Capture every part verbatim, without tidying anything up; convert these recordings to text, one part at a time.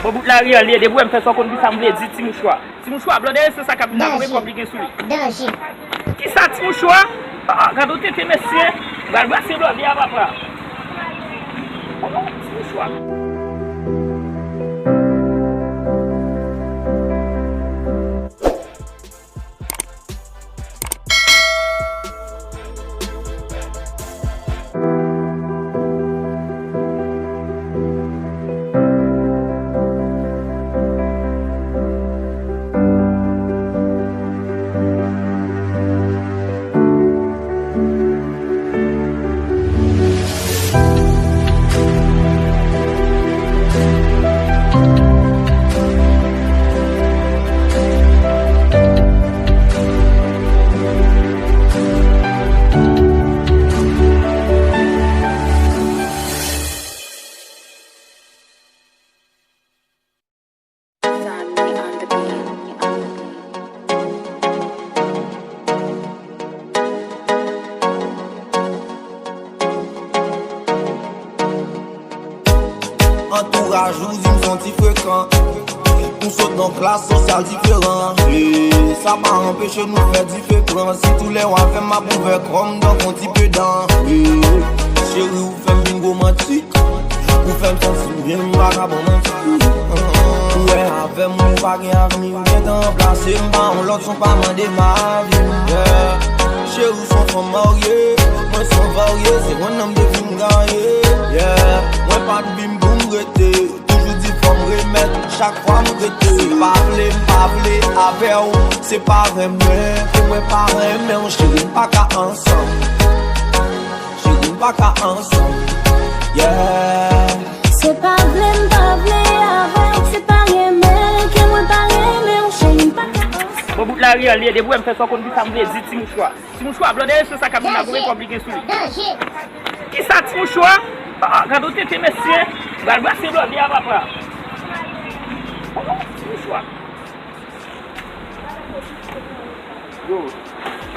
Bon, bout lari an li ye, depi w wè m fè sa, w konn kisa m vle di, ti mouchwa. Ti mouchwa, blòdè, se sa k ap vin ak yon kòb li gen sou li. Danje. Kisa, ti mouchwa? Ah, gade yon tenten, mesye. Pral brase blòdè a, papa. Oh, ti mouchwa. Antouraj ou di m son ti frekan. Nou sot nan klas sosyal diferan. E sa pa anpeche nou fè diferans. Sitou lè w avè m, m ap ouvè kò m tankou yon ti pedan. E cheri, ou fè m vin romantik. Ou fè m santi m byen, m pa ka ban w manti. Ou wè avè m, ou pa gen avni, ou gentan ranplase m pa yon lòt, son pa mande m avi. Yeah. Cheri, ou son fanm marye, mwen son varye, se yon nonm de fi m gaye. Yeah. Mwen pa t vin pou m rete, toujou di fò m remèt, chak fwa m rete. Se pa vle, m pa vle avè w, se pa renmen, ke mwen pa renmen w, cheri, m pa ka ansanm. Cheri, m pa ka ansanm. Yeah. Se pa vle m pa vle avè w, se pa renmen ke mwen pa renmen w, cheri, m pa ka ansanm. Bon, bout lari an li ye, depi w wè m fè sa, w konn kisa m vle di, ti mouchwa. Ti mouchwa, blòdè, se sa k ap vin ak yon kòb li gen sou li. Kisa, ti mouchwa? Ah, gade yon tenten, mesye. Pral brase blòdè a, papa. Oh, ti mouchwa. Yo,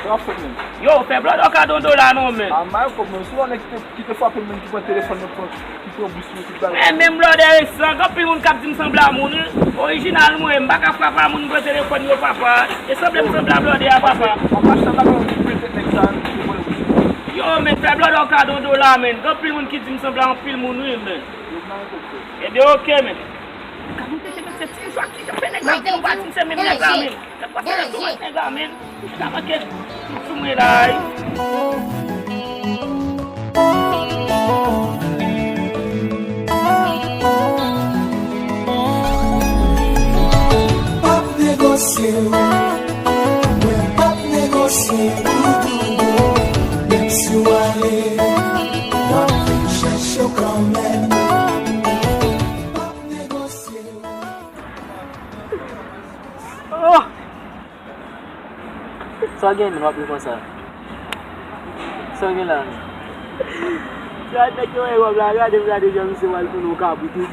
sa w ap fè, menn? Yo, fè blòdè w kado yon dola non, menn. A, m a kòb, menn. Sou yon nèg ki te, ki te frape m, menn, ki pran telefòn mwen, pran, ki pran bous mwen, tout bagay. Men menm blòdè resan, gen anpil moun k ap di m sanble a moun, wi. Orijinal mwen, m pa ka frape a moun, m pran telefòn yo, papa. E sanble m sanble a blòdè a, papa. An pa chita ta yon ti pete nèg sa, ki pran bous mwen. Yo, menn, fè blòdè w kado yon dola, menn. Gen anpil moun ki di m sanble a anpil moun, wi, menn. Yo, m a kòb, frè. Ebyen, oke, menn. Gade yon tenten, mesye, ti mouchwa, ki jan fè nèg la, ou pa di m se menm nèg la, menn. Nèg pa fè tou wè nèg la, menn. Nèg la manke sou mwen la, wi. P ap negosye, mwen p ap negosye, doudou, menm si w ale, w ap vin chèche w kanmenm. Oh! Sa w gen menm w ap ri konsa? Sa w gen la menm? Sa nèg yo wè wòb la, gade m gade jan misye pral tounen yon kabrit wi.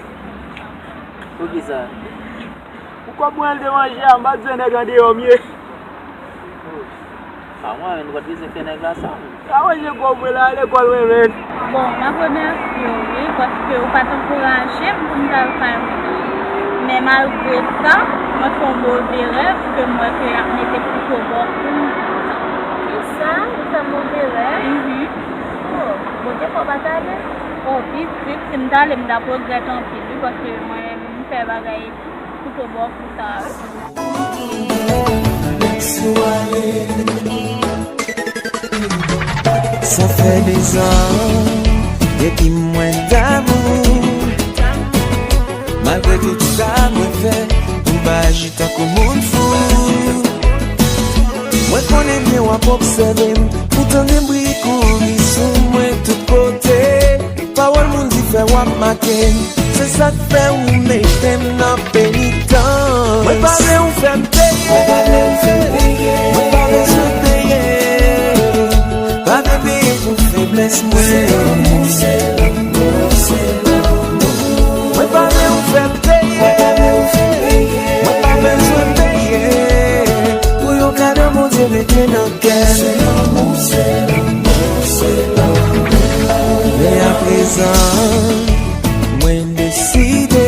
Poukisa? Pou kòb mwen al te manje a, m pa t fè nèg andeyò m ye. Oh. Pa mwen menm, ou pa t bezwen fè nèg la sa menm. Sa manje kòb mwen la, lekòl mwen menm. Bon, m ap remèsye w, wi, paske ou pa t ankouraje m pou m t al kay moun. Men malgre sa, mwen fè yon move rèv ke m wè ke y ap mete kouto bò kou m. Kisa? Ou fè move rèv? Mhm. Oh, Bondye fè w pa t ale? Oh, pitit, si m t ale, m t ap regrèt anpil, wi, paske mwen, m fè bagay kouto bò kou sa, wi. Sa fè dezan depi mwen damou. Malgre tout sa mwen fè, m pa aji tankou moun fou. Mwen konnen byen w ap obsève m, ou tande bri kouri sou mwen tout kote. Pawòl moun di fè w ap make m, se sa k fè ou mete m nan penitans. Mwen pa vle ou fè m peye, mwen pa vle ou fè m peye. Mwen pa vle peye pou feblès mwen. Se lanmou, se lanmou, se lanmou. Mwen pa vle ou fè m peye, mwen pa bezwen peye pou yon kado Bondye mete nan kè m. Se lanmou, se lanmou, se lanmou. Men aprezan, mwen deside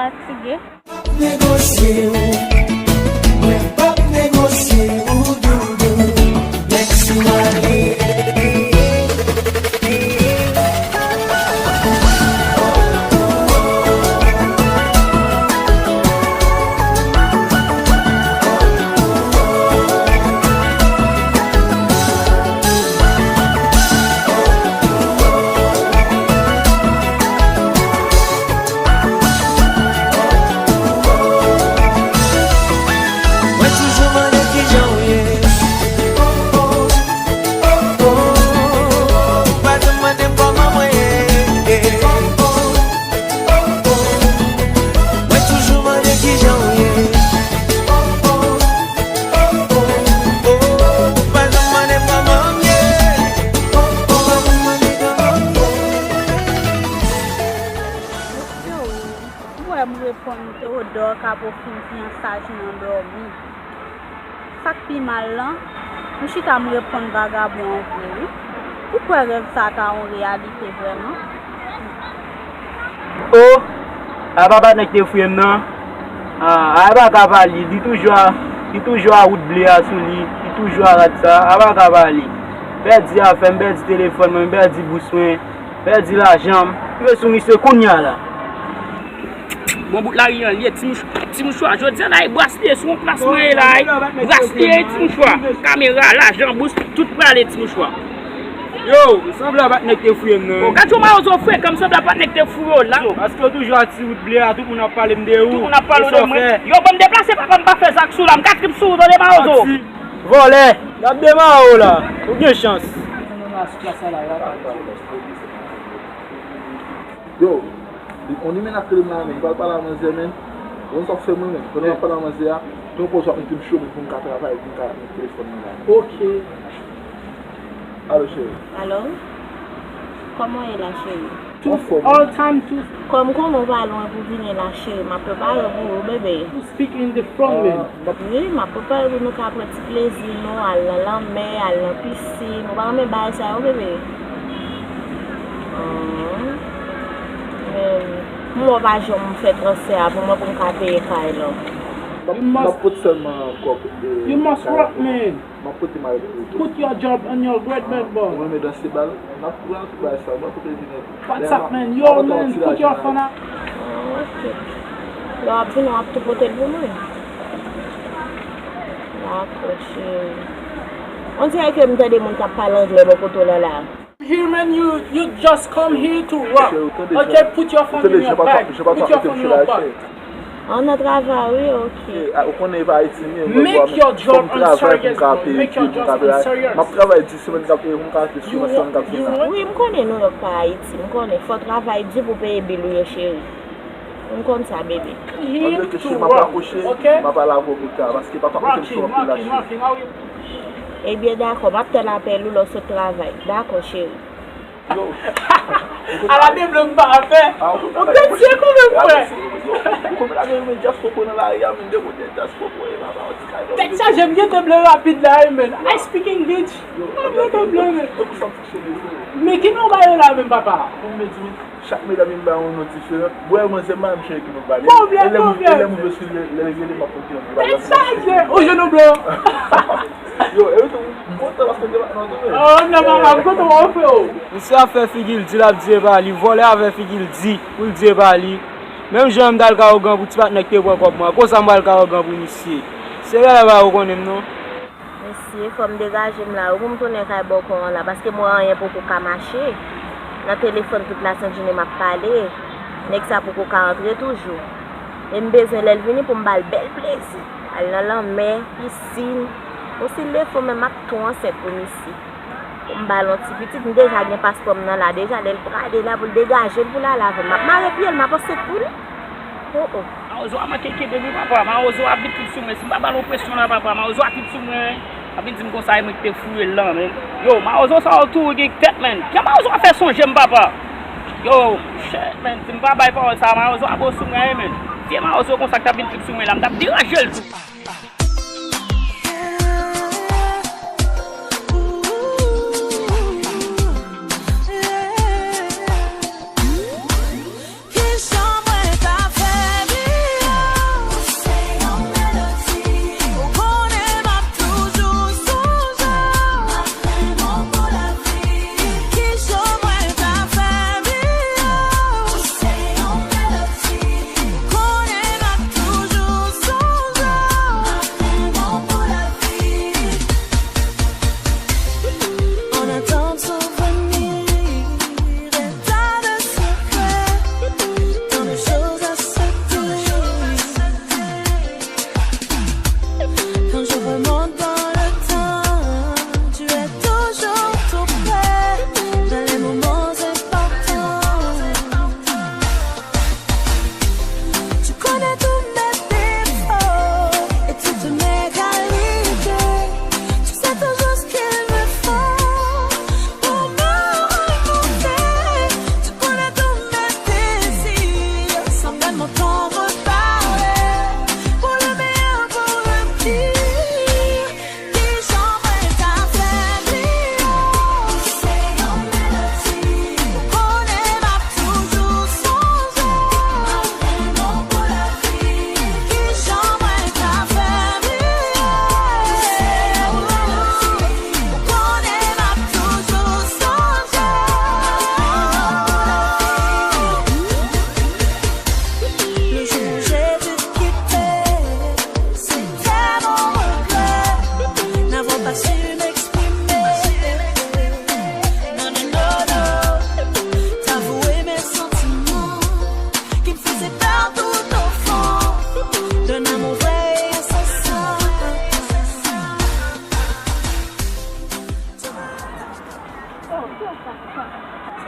Fatige. Negosye w, mwen p ap negosye w, doudou. Lèk si w ale. Mwen toujou mande kijan w ye. Ou pa janm mande m kòman mwen ye. Mwen toujou mande kijan w ye. Ou pa janm mande m kòman m ye. Ou pa janm mande kòman m ye. Yo, ou wè m reponn Teodò k ap ofri m fyansaj nan dòmi. Sa k pi mal lan, m chita m reponn vagabon an vre wi. Ou kwè rèv sa ta yon reyalite vrèman? O, a pa patnè k te fouye m nan. A, a pa ka pa li. Li toujou a, li toujou a wout ble a sou li. Li toujou a rad sa. A pa ka pa li. M pèdi afè m, m pèdi telefòn mwen, m pèdi bous mwen, m pèdi lajan m. M rive sou misye kounye a la. Bon bout lari an, li ye ti mouch-, ti mouchwa. Jodi a la, e braslye sou yon plas mwen ye la, e braslye, ti mouchwa. Kamera, lajan, bous, tout prale, ti mouchwa. Yo, sanble a patnè k te fouye m nan. Bon, gad yon mawozo frekan, m sanble a patnè k te fouye w la. Paske w toujou a ti wout ble a, tout moun ap pale m de ou. Tout moun ap pale w de mwen. Yo, ban m deplase, papa, m pa fè zak sou la, m ka trip sou ou, tande mawozo. Manti. Vòlè. N ap demare w la. Ou gen chans. Yo, yon limenna k rele m la, men m pral pale a manzè, men. Ou konn sa w fè mwen, men. Pandan m ap pale a manzè a, gen yon pòz w ap mete m cho, men pou m ka travay, pou m ka met telefòn nan la. Ok. Alo, cheri. Alo? Kòman w ye la, cheri? Anfòm, wi. All time to. Kòm konnen w pa lwen pou vini la, cheri, m ap prepare pou ou, bebe. Speak in the front, man. Wi, m ap prepare pou nou ka pran ti plezi nou, al nan lanmè, al nan pisin. Ou pa renmen bagay sa yo, bebe? Ahn. Men, m wè w pa janm fè transfè a pou mwen pou m ka peye kay lan. M ap, m ap pote sèlman kòb, e, kay la pou mwen. You must work, man. M ap pote malèt pou ou tou. Put your job on your great man, boy. Ou renmen danse bal? N ap pran tout bagay sa. Mwen pote vini. What's up, man? Yo, man, put your phone up. Ah, ok. Lè w ap vini, w ap tou pote l pou mwen. Dakò, cheri. On dirè ke m tande moun k ap pale anglè bò kote w la la. Here, man, you, you just come here to work. Ok, put your phone in your bag. Put your phone in your bag. An nan travay, wi, ok. Ou konnen e pa Ayiti m ye, mwen make your job unserious, man. Make your job unserious. M ap travay dis semèn k ap, pou m ka achte sou semèn k ap vin la. Wi, m konnen Nouyòk pa Ayiti. M konnen fò w travay di pou w peye bil ou yo, cheri. M konn sa, bebe. Malgre ke cheri, m ap rakwoche, m ap al avè w pita, paske papa mete m sou anpil la, cheri. Ebyen, dakò, m ap tann apèl ou lè w sot travay. Dakò, cheri. Yo. Ala de blan m pa fè. Ou te tiye kanmenm, frè. Ou konn lage men djaz koko nan lari a, men de kote djaz koko e papa, ou ti kay. Tèt chaje, m gentan blan rapid la wi, men. I speak English. M gentan blan, men. Men ki non ba yo la menm, papa? Chak medam yo ba yon non diferan. Bwè manzè m pa menm cheri ki nou pale. Pwoblèm, pwoblèm. E lè m rive sou lè, lè l rele m ap konte yon bagay. Tèt chaje. Ou jwenn yon blan. Yo, e tou, m kontan paske m te bat nan tou, men. Oh, non, papa, m kontan wè w, freo. Misye ap fè figi l di l ap di e pa li. Vòlè a fè figi l di pou l di e pa li. Menm jan m t al ka ougan pou ti patnè k te pran kòb mwen an, konsa m pral ka ougan pou misye. Se rèv a ou konnen m non. Mesye, fò m degaje m la wi pou m tounen kay bòkò an la, paske m wè anyen poko ka mache. Nan telefòn tout lasent jounen m ap pale. Nèg sa poko ka antre toujou. E m bezwen lè l vini pou m ba l bèl plezi. Al nan lanmè, pisin. Ou si l defo menm m ap tou ansent pou misye. Pou m ba l yon ti pitit, m deja gen paspò m nan la deja, lè l prale la pou l degaje l pou l ale avè m. M ap mare pye l, m ap ansent pou li. Oh, oh. Mawozo a manke kenbe wi papa. Mawozo a vin trip sou mwen. Si m pa ba l yon presyon la papa, mawozo a trip sou mwen. Ap vin di m konsa e mwen ki te fouye l lan, men. Yo, mawozo sa yo tou gen tèt, men. Jan mawozo a fè sonje m papa. Yo, shit, men. Si m pa bay pawòl sa, mawozo a bon sou mwen, men. Vye mawozo konsa ki t ap vin trip sou mwen la, m t ap deranje l tou. Kisa mwen ka fè,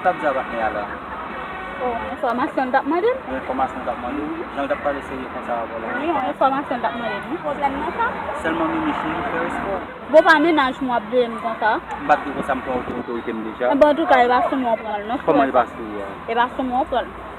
Sa w ap di a patnè a la? Oh, enfòmasyon l t ap mande m? Yon enfòmasyon l t ap mande w? Jan l t ap pale serye konsa avè w la? Wi, yon enfòmasyon l t ap mande m, wi. Pwoblèm nan sa? Sèlman Mimi cheri fè respè w. Bon, pa mennaj mwen ap veye m konsa. M pa t di konsa m pran oto-, otorite m deja. Bon, antouka, e pa sou mwen w pran l, non, frè. Kòman e pa sou ou a? E pa sou mwen w pran l.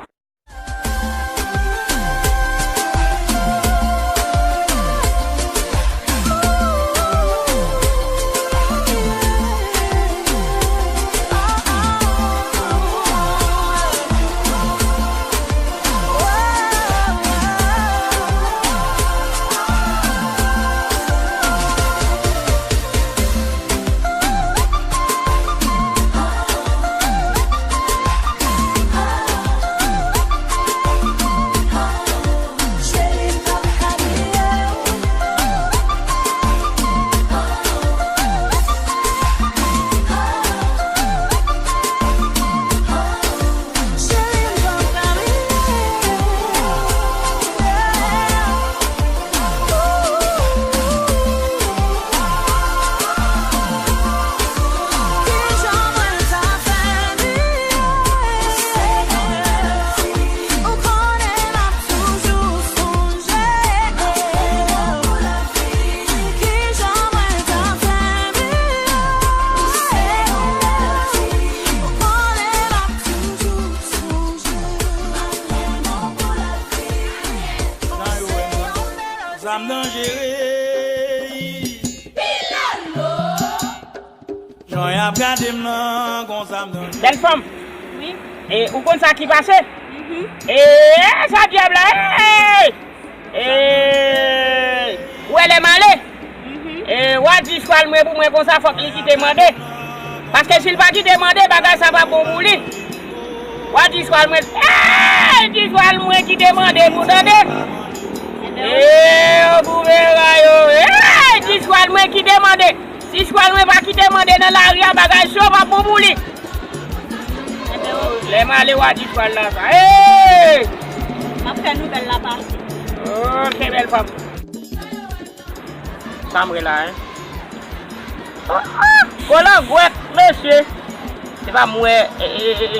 Zam danjere. Jan y ap gade m nan, gon zam danjere. Bèl fanm. Wi. E ou konn sa ki pase? Mhm. E sa dyab la, ey! Ey! Ou wè lè m ale? Mhm. E, w a di chwal mwen pou mwen konsa, fòk li kite mande. Paske si l pa kite mande, bagay sa pa bon pou li. W a di chwal mwen, ey, di chwal mwen kite mande pou tande. Ey, o gouvènman yo, ey, di chwal mwen kite mande. Si chwal mwen pa kite mande nan lari a, bagay cho pa bon pou li. Lè m ale, w a di chwal la sa. Ey! M ap fè nouvèl la pase. Ok, bèl fanm. Sa m wè la, en? Oh, oh! Kolangwèt, mesye! Se pa m wè, e, e, e, e,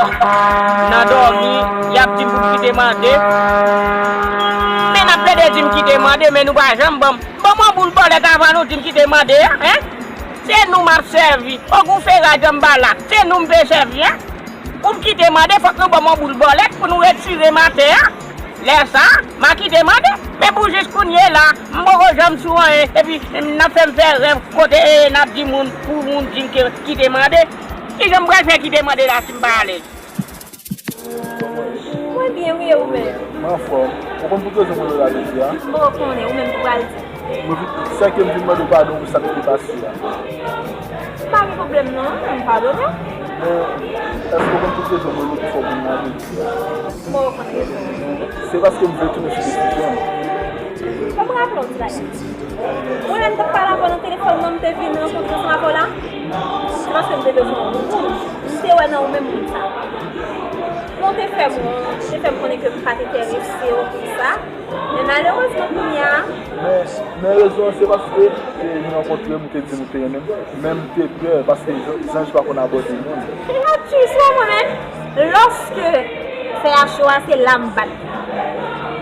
nan dòmi, y ap di m pou m kite mande. Men n ap plede di m kite mande, men nou pa janm ban m. Ban m yon boul bòlèt avan nou di m kite mande a, en? Se nou m ap sèvi. Ogou Fera Djanbala, se nou m vle sèvi, en? Pou m kite mande, fòk nou ban m yon boul bòlèt pou nou retire m atè a. Lè sa a, m a kite mande. Men pou jis kounye la, m poko janm sou anyen. Epi, n ap fè m fè rèv kote, e, n ap di moun, pou moun di m ke kite mande. Kijan m pral fè kite mande la si m pa alèz? Mwen byen, wi, e ou menm? Mwen anfòm. Ou konn pou ki rezon mwen rele w la jodi a? M poko konnen, ou menm ki pral di. Mwen vin, sèke m vin mande w padon pou sa k te pase a. Pa gen pwoblèm non, m padone w. Men, èske w konn tout rezon mwen rele w pou fè w konn la jodi a? M poko konn rezon. Se paske m vle tounen sou desizyon m. Fò m raple w ti bagay. Mwen menm, m t ap pale avè w nan telefòn nan, m te vin rankontre ansanm avè w la. Se paske m te bezwen w. M te wè nan ou menm moun sa. Bon, te fè m, te fè m konnen ke m pa t enterese w pou sa. Men malerezman, kounye a. Men, men rezon an, se paske, e, nou rankontre, m te di m ou te renmen m, men m te pè, paske zanj pa konn abòde moun. Atchis, wè mwen menm, lòske fè a cho a, se la m bat.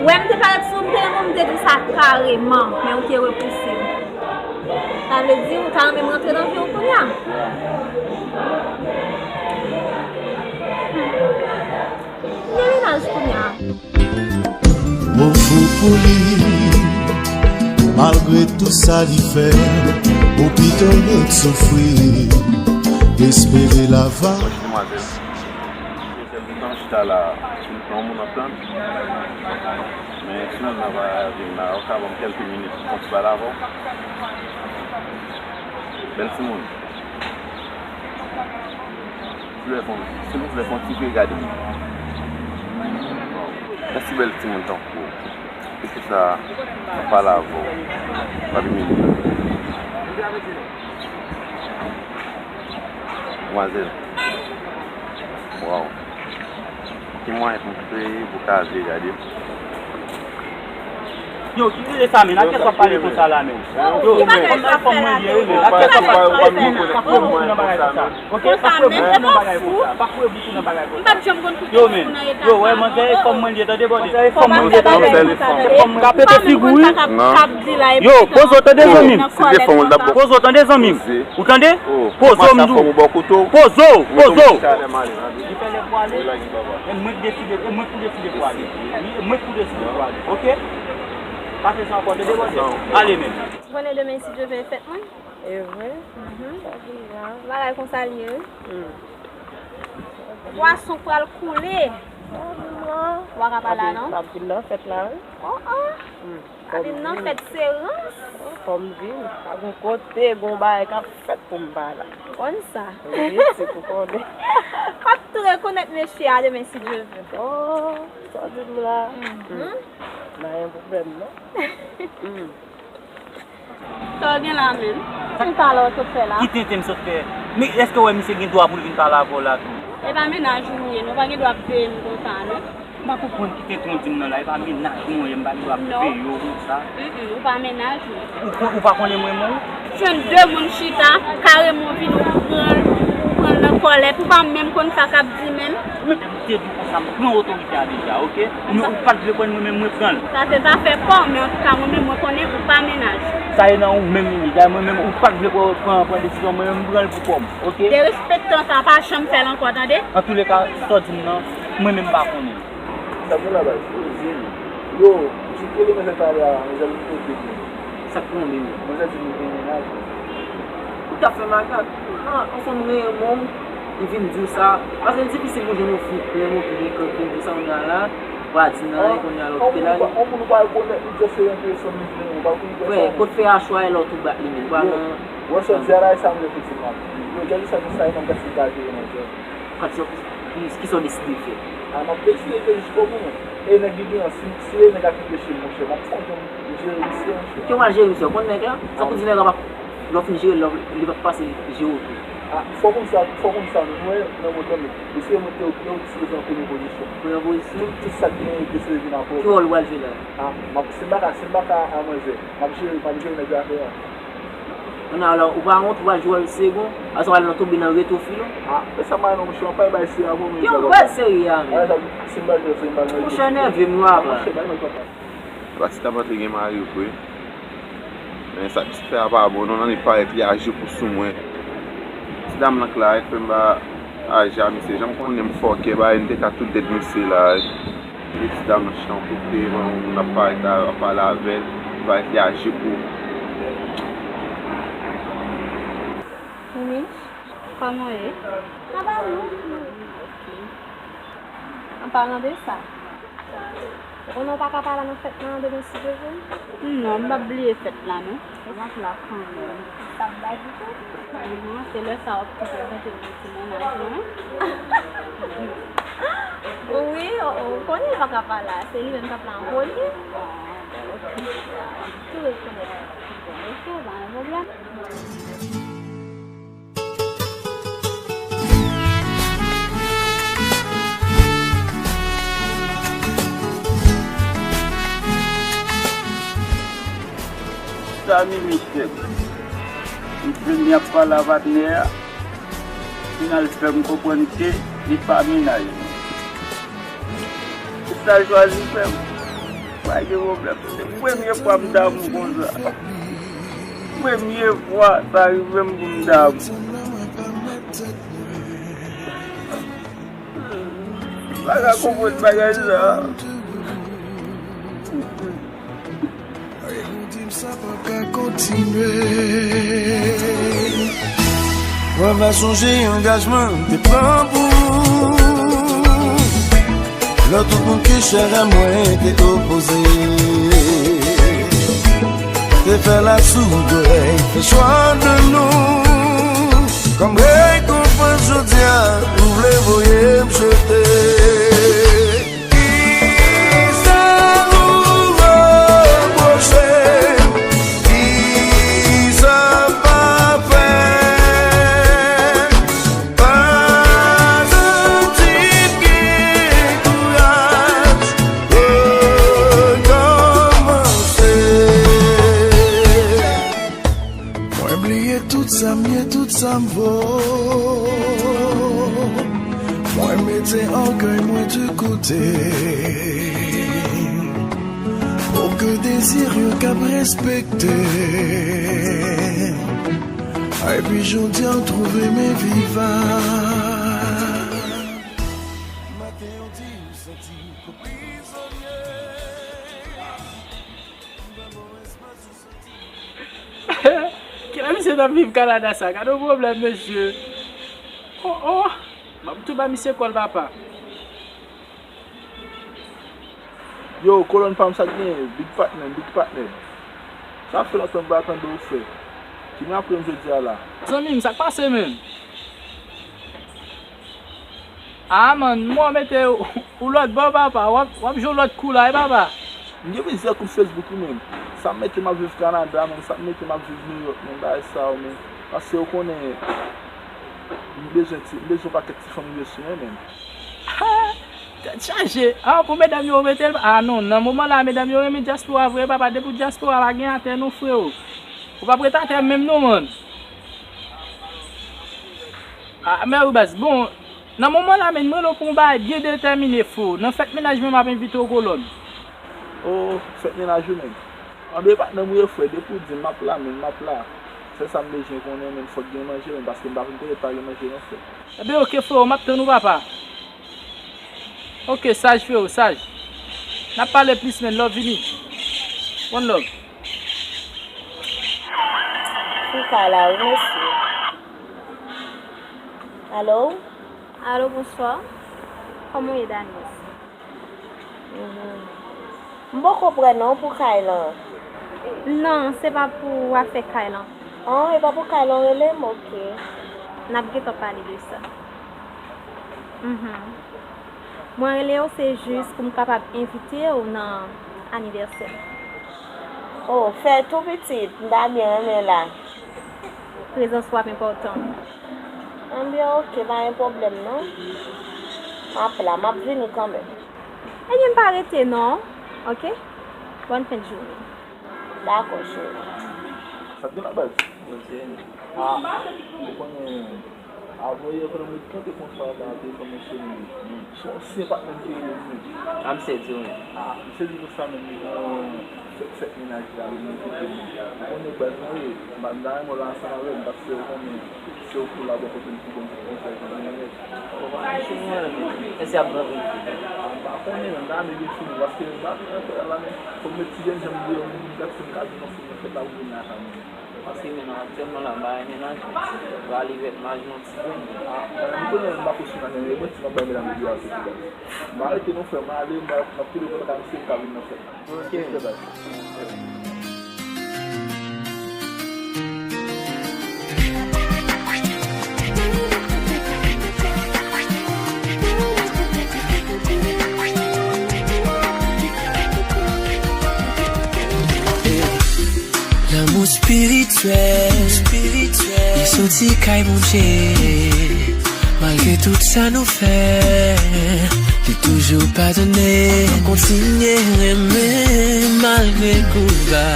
Wè m te parèt sou ou, m te renmen w, m te di w sa kareman, men ou te repouse m. Sa vle di ou ta renmen m rantre nan vi w kounye a? M gen mennaj kounye a. Mo fou pou li, malgre tou sa li fè, ou pito ret soufri, espere lava. Bonjou, demwazèl. Dezyèm mitan, chita la, sou mitan, moun ap tann. Men, si moun nan pa vin la, ou ka ban m kèlke minit pou m konn ti pale avè w? Bèl timoun. Silvouplè, fon, silvouplè, fon ti vire gade m. Mèsi, bèl timoun tankou w. Epi sa, m ap pale avè w. Pa vin minit. Demwazèl. Waw. Ki mwayen pou m fè pou ka vire gade m? Yo, ki rele sa, men? Nan kiyès w ap pale konsa la, men? Yo, kòman fè fòm mwen li ye, men? Nan kiyès w ap pale? Pa kouye boukou nan bagay konsa. Ok? Pa kouye boukou nan bagay konsa. Pa kouye boukou nan bagay konsa. Yo, men. Yo, wè, manzè, e fòm mwen li ye, tande, bòdè. Manzè, e fòm mwen li ye, tande. Ka pete figi w, wi. Yo, poze w, tande, zanmi m. Poze w, tande, zanmi m. Ou tande? Poze w, m di w. Poze w, poze w. Li fè lè pou ale. E mwen k deside, e mwen k pou deside pou ale. Wi, e mwen k pou deside pou ale. Ok? Pa fè sa ankò, tande, bòdè. Ale, men. Ou konnen demen, si Dye vle, fèt mwen? E vre? Mhm. Sa vin la. Bagay konsa l ye, wi. Hmm. Pwason pral koule. Sa vin la. Ou pa ka pa la, non? L ap vin nan fèt la, wi. Oh, oh. Hmm. Sa vin nan fèt se rans. Fò m vin. Pa gon kote, gon bagay k ap fèt pou m pa la. Ou konn sa? Wi, se pou konnen. W ap tou rekonèt mesye a demen, si Dye vle. Oh, sa vin la. Mhm. Hmm. Pa gen pwoblèm, non. Hmm. Sa w gen la menm? Ki tenten m sot fè la? Ki tenten m sot fè? Men èske w wè misye gen dwa pou l vin pale avè w la tou? E pa mennaj ou m ye, non, ou pa gen dwa ap veye m konsa, non. M pa konprann ki tenten w di m nan la, e pa mennaj mwen w ye, m pa gen dwa ap veye w konsa. Mm, mm, ou pa mennaj mwen. Ou kon-, ou pa konnen m renmen w? Jwenn de moun chita, kareman w vini, ou pran l, ou pran l nan kòlèt, ou pa menm konn sa k ap di menm. Mwen te di w konsa, m pran otorite a deja, ok? Ou, ou pa t vle pran l, mwen menm mwen pran l. Sa se zafè pa w, men antouka mwen menm mwen konnen ou pa mennaj. Sa e nan ou menm li ye, mwen menm ou pa t vle pran, pran, pran desizyon, mwen menm m pran l pou kò m, ok? Derespektan sa pa janm fè l ankò, tande? Antouleka, sa w di m nan, mwen menm m pa konnen. Sa gen la baz? Yo, ti kele manzè talè a, manzè li kote li. Sa k pran menm? Manzè di li gen mennaj. Ou t ap fè makak. Ah, yon fanm renmen w, li vin di w sa. Paske l difisil pou jwenn yon fi k renmen w, ki gen kè, ki di w sa kounye a la, w a di nan, kounye a lè w kite l ale. Yon moun ou pa rekonèt, li just fè enpresyon li vle, ou pa konn ki sa. Frè, kote fè a chwa e lè w tou bat li menm. Ou pa nan. Wè sa w di a la, e sa m vle pou di m la. Yo, gade sa, sa e manm gason ki ka jere manzè. Kisa w deside fè? A, m ap deside fè l jiskobou. E nèg li gen an, si, si e nèg la ki peche l, monchè, m ap fè yon jere misye, monchè. Ke w al jere misye, w konn nèg la? Sa pou di nèg la p ap, lè w fin jere l, li p ap pase jere w tou. A, fò w konn sa, fò w konn sa, nou wè nan mond lan, mesye, yo te, yo te sipoze an premye pozisyon. Premye pozisyon? Tout, tout sa k genyen, yo te sipoze vin apre. Ki wòl ou pral jwe la? A, m ap, si m pa ka, si m pa ka a manzè, m ap jere, m ap jere nèg la frè. Kounye a la, ou pa wont, ou pral jwe wòl segon, apre sa w al nan tonbe nan retwofil ou. A, e sa m a non, monchè, w ap pale bay serye avè w, men. Ki yon bwèl serye a, men. Monchè, nève m, non, apa. Pati ta pantre gen mari vre. Men sa misye fè a pa bon, non, nan li parèt li aji pou sou mwen. Ti dam nan k la, e fè m pa aji a misye, jan m konnen m fòkè, ba, m te ka tout dèt misye la. Li di dam nan chita yon kote, yon moun ap parèt la, ap pale avè l, li parèt li aji pou. Mimi, kòman w ye? Sa va, non? Ok. An palan de sa, ou konnen w pa ka pa la nan fèt lan demen si Dye vle? Non, m p ap bliye fèt la, non. Ou ap la kanmenm. Sa m pa ditou. Mhm, se lè sa w ap tou prezante m ti mennaj mwen. Wi, o, o, ou konnen l pa ka pa la. Se li menm k ap la an premye. Ah, bon, ok. Tou rekonèt. Bon, ok, pa gen pwoblèm. Sa Mimi fè m? M jwenn li ap pale a patnè a, fin al fè m konprann ke li pa mennaj mwen. Se sa l chwazi fè m. Pa gen pwoblèm. Se premye fwa m damou konsa. Premye fwa sa rive m pou m damou. M pa ka konprann bagay sa. Ou di m sa p ap ka kontinye. Mwen va sonje angajman m te pran pou ou. Lè tout moun ki chè a mwen te opoze. Te fè la soudrè, fè chwa de nou. Kòm rekonpans jodi a, ou vle voye m jete. Kisa ou repwoche m? Kisa m pa fè? Pa santi m gen kouraj rekòmanse. Sa m ye, tout sa m vo. Mwen mete ògèy mwen de kote. Pou ke dezi yo kab respekte. Epi jodi a twouve m vivan. Kilè misye t ap viv Kanada sa? Gade yon pwoblèm, mesye. Oh, oh. M ap tou ba misye kòl, papa. Yo, kolòn pa m, sa k genyen? Big patnè, big patnè. Sa fè lontan m pa tande w, frè. Ki m aprann jodi a la? Zanmi m, sa k pase, menm? Ah, man, m wè w mete ou, ou lòt bò, papa. W ap, w ap jwe yon lòt kou la, wi, papa. M gen plizyè kont Facebook, wi, men. Sa m mete m ap viv Kanada, men. Sa m mete m ap viv New York, men. Bagay sa yo, men. Paske w konnen, m bezwen ti, m bezwen yon pakèt ti fanm vye sou mwen, men. Tèt chaje. Ah, pou medam yo mete l. Ah, non, nan moman la, medam yo renmen dyaspora vre, papa. Depi w dyaspora, pa gen atè, non, freo. Ou p ap ret atè menm, non, man. Ah, mè wi, baz. Bon, nan moman la, men, m rele w pou yon bagay byen detèmine, fo. Nan fèt mennaj mwen, m ap envite w, kolòn. Oh, fèt mennaj ou, men. Anben, patnè m, wi, frè, depi w di m, m ap la, men, m ap la. Sèl sa m bezwen konnen, men, fòk gen manje, men, paske m pa vin kote pa gen manje, non, frè. Enben, oke, frè, m ap tann ou, papa. Oke, saj, frè, saj. N ap pale plis, men, love, vini. One love. Fi kay la, wi, mesye. Alo? Alo, bonswa. Kòman w ye, Daniels? Mhm. M poko prè non pou kay lan. Non, se pa pou afè kay lan. An, e pa pou kay lan w rele m? Oke. N ap gentan pale de sa. Mhm. Mwen rele w se jis pou m kapab envite w nan anivèsè m. Oh, fè tou pitit, m ta byen renmen la. Prezans w ap enpòtan. Anbyen, oke, pa gen pwoblèm non. M ap la, m ap vini kanmenm. Ebyen, m pa rete non, oke? Bòn fen jounen. Dakò, cheri. Sa t gen la baz? Bondye. Ah, ou konnen, avwe yo konnen mwen kanpe konsa la, te konnen se mwen. Se yon ansyen patnè m te rele mwen. Ah, misye di w menm. Ah, misye di konsa menm, euh, fèt, fèt mennaj la, li envite mwen. Ou konnen baz mwen ye, m pa, m ta renmen w la ansanm avè m, paske ou konnen se ou ki la bò kote m pou ban m tout konsèy, konnen nèt. Ou pa anche mwen, men èske y ap rantre? Ah, m pa konnen, men m ta renmen gen fini, paske m pa antre la, men fò m met ti jènjan m deyò, m gad si m ka jwenn yon fini nan fèt la pou vin lakay mwen. Paske men aktyèlman la, m pa renmen nan jwèt. Prale vèt, m a jwe yon ti grenn. Ah, m konnen m pa posib nan men mwen, si m ap bay medam yo a sou ti baz. M pa rete non, frè, m ale, m ap kite kontak ak misye, m ka vin nan fèt. Ok. Respè, baz. Lanmou spirityèl, spirityèl, li soti kay Bondye. Malgre tout sa nou fè, li toujou padone. Kontinye renmen malgre kou l ba.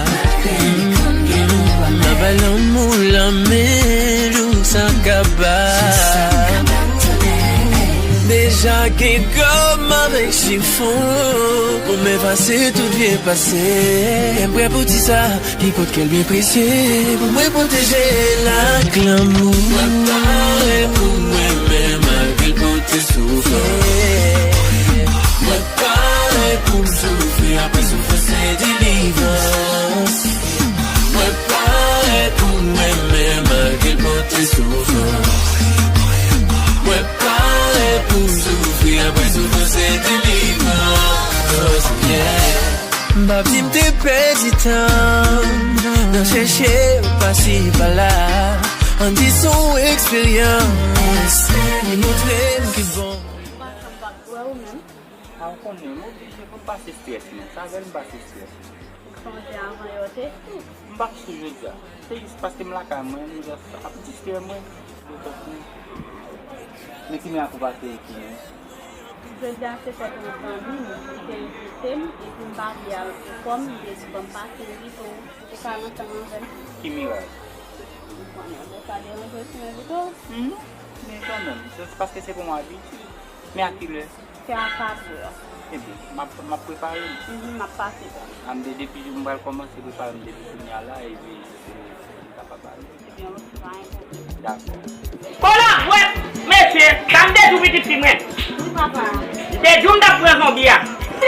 Nan bay lanmou lanmen jou sa kaba. Deja gen gòm avèk chifon pou m efase tout vye pase. M prè pou di sa. Li pot kè l byen presye pou mwen pwoteje l ak lanmou. Mwen pare pou mwen menm malgre l pote soufrans. Mwen pare pou m soufri, apre soufrans se delivrans. Mwen pare pou mwen menm malgre l pote soufrans. Mwen pare pou m soufri, apre soufrans se delivrans. Yeah. M p ap di m te pèdi tan m nan chèche w pasi pala. Ann di se yon eksperyans ki montre m ki bon. Wè ou menm? A, ou konnen, m oblije pou m pase estrès mwen. Se avè l m pase estrès mwen. Sonje avan yè w te fou. M p ap sou jodi a. Se jis paske m lakay mwen, m just ap distrè mwen de tèt mwen. Men ki mirak ou pase epi mwen? Jodi a se fèt yon zanmi m ki te envite m, epi m pa vle al pou kò m, li te di ban m pase envite w, ou ka rantanm avè m. Ki mirak? Ou konnen, lè sa deranje ti mwen pito. Hmm, men kanmenm, se paske se pou mwen abitye. Men a kilè? Se a katrè. Ebyen, m ap, m ap prepare m. Mhm, m ap pase pran. A m de, depi m pral kòmanse prepare m depi kounye a la, epi pou m kapab ale. Ebyen, oke, pa gen pwoblèm. Dakò. Konan, wè, mesye, sa m te di w pitit fi mwen. Wi, papa. M te di w m t ap pran zonbi a.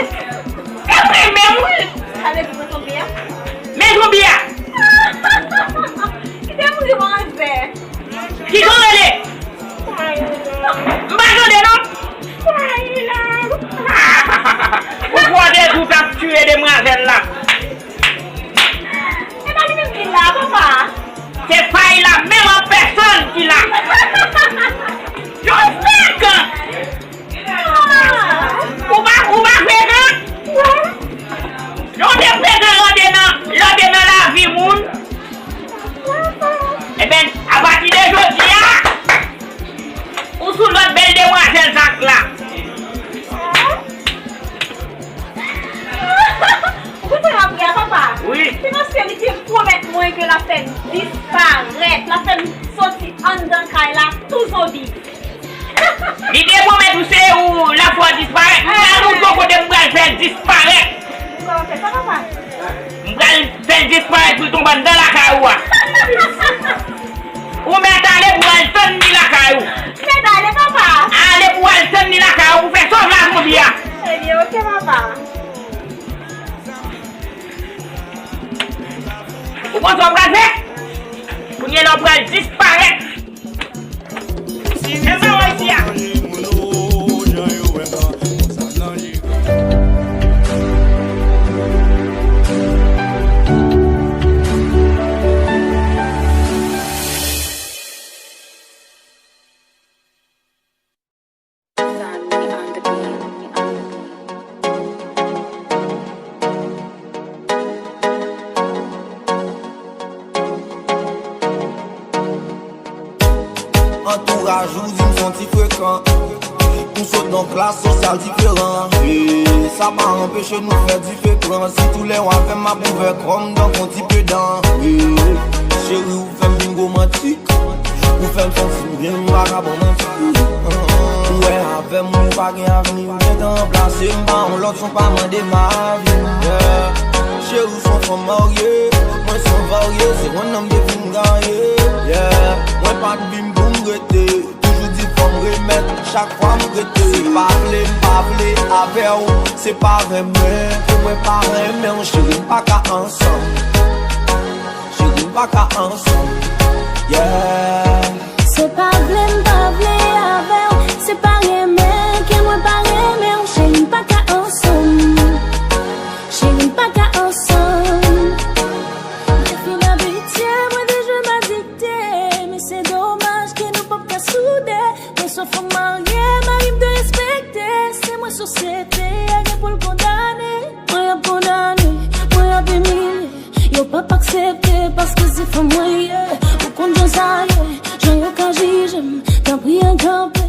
E vre menm, wi. Sa vle di pran zonbi a? Men zonbi a. Li te mouri manzè. Kijan w rele? M pa tande non. Ou kwè de tout ap tiye demwazèl la. E pa li menm ki la, papa. Se pa li la menm an pèsòn ki la. Yon frekan. Ou pa, ou pa frekan? Non, te frekan lè w te nan, lè w te nan lavi moun. Ebyen, apati de jodi a, ou sou lòt bèl demwazèl sa k la. Ou konn sa m ap ri a, papa? Wi. Se paske li te pwomèt mwen ke l ap fè m disparèt, l ap fè m soti anndan kay la tou zonbi. Li te pwomèt ou se ou l ap fè w disparèt. M pral montre w kote m pral fè l disparèt. Ou pral fè sa, papa? M pral fè l disparèt pou l tonbe anndan lakay ou a. Ou mèt ale pou w al tann li lakay ou. Mèt ale, papa. Ale pou w al tann li lakay ou pou fè sòv la zonbi a. Ebyen, oke, papa. Ou konn sa w pral fè? Kounye a la w pral disparèt. Men sa w wè isi a. Antouraj ou di m son ti frekan. Nou sot nan klas sosyal diferan. E sa pa anpeche nou fè dife pran. Sitou lè w avè m, m ap ouvè kò m tankou yon ti pedan. E cheri, ou fè m vin romantik. Ou fè m santi m byen, m pa ka ban w manti. Ou wè avè m, ou pa gen avni. Ou gentan ranplase m pa yon lòt, son pa mande m avi. Yeah. Cheri, ou son fanm marye, mwen son varye, se yon nonm de fin gaye. Yeah. Mwen pa t vin pou m rete, toujou di fò m remèt. Chak fwa m rete, se pa vle, m pa vle avè w, se pa renmen ke mwen pa renmen w, cheri, m pa ka ansanm. Cheri, m pa ka ansanm. Yeah. Se pa vle m pa vle avè w, se pa renmen ke mwen pa renmen w, cheri, m pa ka ansanm. Cheri, m pa ka ansanm. Mwen te fin abitye, mwen te jwenn adikte, men se domaj ke nou p ap ka soude. Mwen se fanm marye, mari m te respekte, se mwen sosyete a gen pou l kondane. Mwen ap kondane, mwen ap imilye. Yo p ap aksepte paske se fanm mwen ye. Ou konn jan sa ye, jan yo ka jije m. Tanpri an kanpe,